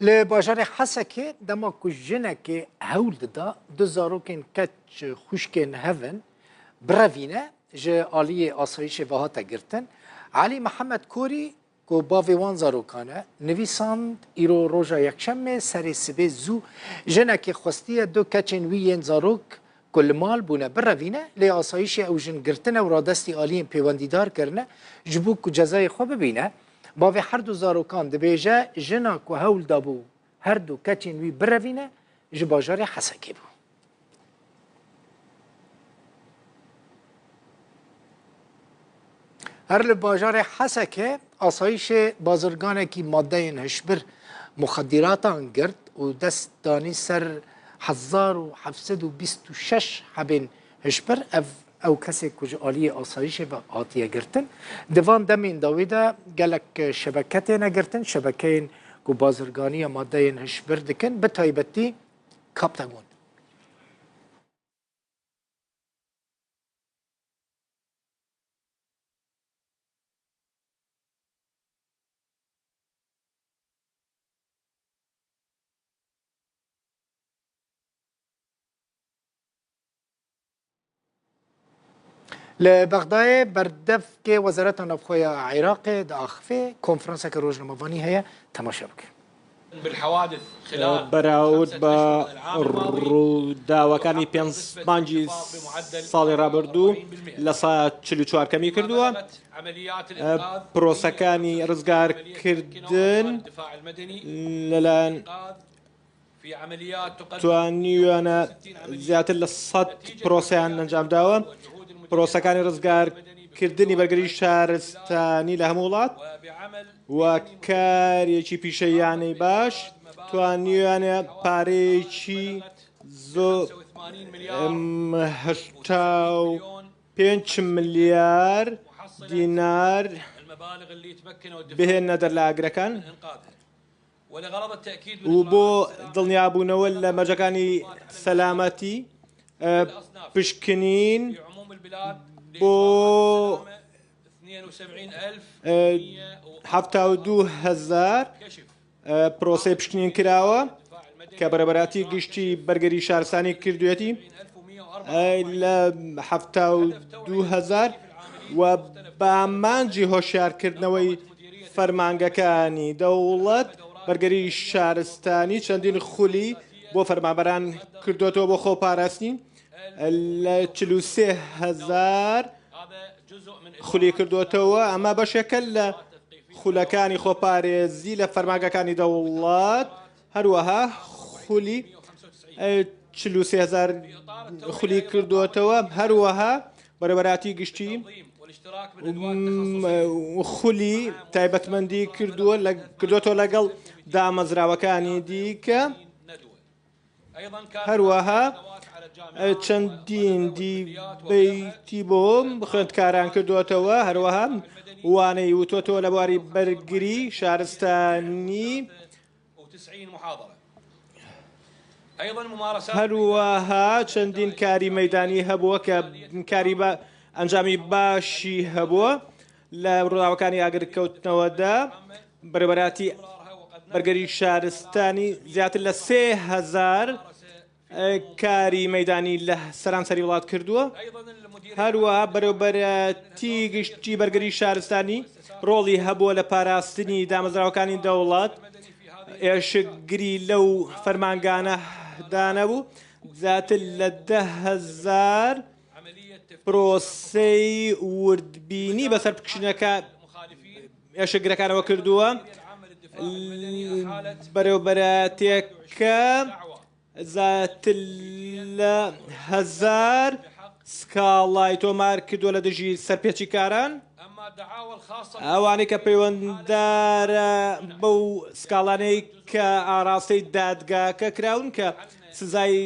Li bajarê Hesekê dema ku jinekê hewl dida du zarokên keç xwişkên hev in birevîne ji aliyê asayîşê ve hate girtin. Elî Mihemed Korî ku bavê wan zarokan e nivîsand îro roja Yekşemê serê sibê zû jinekê xwestiye du keçên wî yên zarok ku li mal bûne birevîne lê asayîşê ew jin girtine û radestî aliyên pêwendîdar kirine ji bo ku cezayê xwe bibîne. Bavê her du zarokan dibêje jina ku hewl dabû her du keçên wî birevîne ji bajarê Hesekê bû. Her li bajarê Hesekê asayîşê bazirganekî madeyên hişbir muxedîratan girt û dest danî ser 1726 hebên hişbir ev Ew kesê ku ji aliyê asayîşê ve hatiye girtin. Di van demên dawî de gelek şebeke têne girtin, şebekeyên ku bazirganiya madeyên hişbir dikin, bi taybetî Kaptagon. Li Bexdayê berdevkê Wezareta Navxwe ya Iraqê diaxivê, konferanseke rojnamevanî heye, temaşe bike. Berawird بە ڕووداوەکانی پێنج مانگی ساڵی ڕابردوو 44% کەمی کردووە. پرۆسەکانی ڕزگارکردن لەلایەن توانیویانە زیاتر لە 100 پرۆسەیان ئەنجامداوە پرۆسەکانی ڕزگارکردنی بەرگری شارستانی لە هەموو وڵات و کارێکی پیشەیانەی باش توانیویانە پارەیەکی زۆ 85 ملیار دینار بهێنە دەر لە ئاگرەکان. و بۆ دڵنیابوونەوە لە مەرجەکانی سەلامەتی پشکنین بۆ 72 هەزار پرۆسەی پشکنین کراوە کە بەرەبەراتی گشتی بەرگری شارستانی کردوێتی لە 72 هەزار و بە ئامانجی هۆشیارکردنەوەی فەرمانگەکانی دەوڵەت بەرگری شارستانی چەندین خولی بۆ فەرمانبەران کردوێتەوە بۆ خۆپاراستنی لە 43 هەزار خولی کردوێتەوە ئەمە بەشێکە لە خولەکانی خۆپارێزی لە فەرمانگەکانی دەوڵەت هەروەها خولی 43 هەزار خولی کردوێتەوە هەروەها بەرەبەراتی گشتی خولی تایبەتمەندی کردووە کردوێتەوە لەگەڵ دامەزراوەکانی دیکە هەروەها چەندین دیبەیتی بۆ خوێندکاران کردوێتەوە هەروەها وانەی وتۆتەوە لە بواری بەرگری شارستانی هەروەها چەندین کاری مەدانی هەبووە کە کاری بە ئەنجامی باشی هەبووە لە ڕووداوەکانی ئاگرکەوتنەوەدا بەرەبەراتی بەرگری شارستانی زیاتر لە 3000 کاری مەدانی لە سەرانسەری وڵات کردووە هەروەها بەرەبەرەتی گشتی بەرگری شارستانی ڕۆڵی هەبووە لە پاراستنی دامەزراوەکانی دەوڵەت ئێشکگری لەو فەرمانگانە دانەبوو زیاتر لە 10,000 پرۆسەی وردبینی بەسەر پکشنەکە ئێشکگرەکانەوە کردووە بەرەوبەراتێکە زیاتر لە 1000 سکاڵای تۆمار کردووە لە دژی سەرپێچیکاران ئەوانەی کە پەیوەنددارە بەو سکاڵانەی کە ئاراستەی دادگاکە کراون کە سزای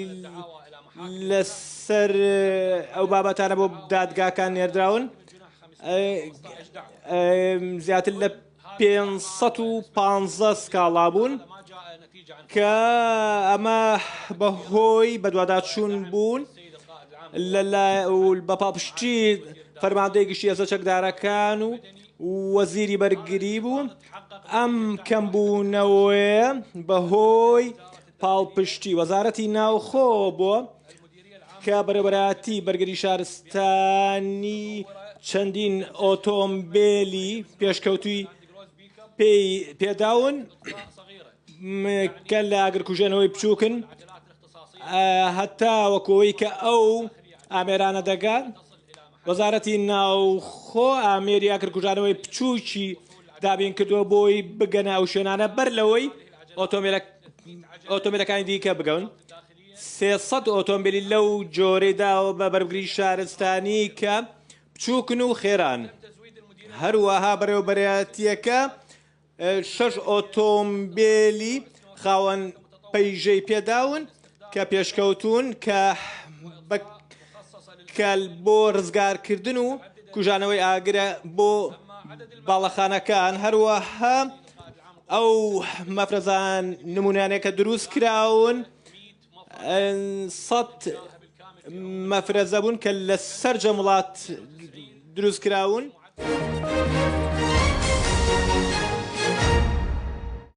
لەسەر ئەو بابەتانە بۆ دادگاکان نێردراون زیاتر لە 515 سکاڵا بوون کە ئەمە بەهۆی بەدواداچوون بوون بە پاڵپشتی فەرماندەی گشتی هێزە چەکدارەکان و وەزیری بەرگری بوو، ئەم کەمبوونەوەیە بەهۆی پاڵپشتی وەزارەتی ناوخۆ بووە کە بەرێوەبەرایەتی بەرگری شارستانی چەندین ئۆتۆمبێلی پێشکەوتووی پێی پێداون کە لە ئاگرکوژێنەوەی بچووکن هەتا وەکەوەی کە ئەو ئامێرانە دەگات وەزارەتی ناوخۆ ئامێری ئاگرکوژانەوەی بچووکی دابین کردووە بۆی بگەنە ئەو شوێنانە بەر لەوەی ئۆتۆمبیلەکانی دیکە بگەن. 300 ئۆتۆمبیلی لەو جۆرەی داوە بە بەرگری شارستانی کە بچووکن و خێران. هەروەها بەڕێوەبەرایەتییەکە شەش ئۆتۆمبێلی خاوەن پەیژەی پێداون کە پێشکەوتوون کە بە کە بۆ ڕزگارکردن و کوژانەوەی ئاگرە بۆ باڵەخانەکان هەروەها ئەو مەفرەزان نمونانەیە کە دروست کراون سەد مەفرەزە بوون کە لە سەرجەم وڵات دروست کراون.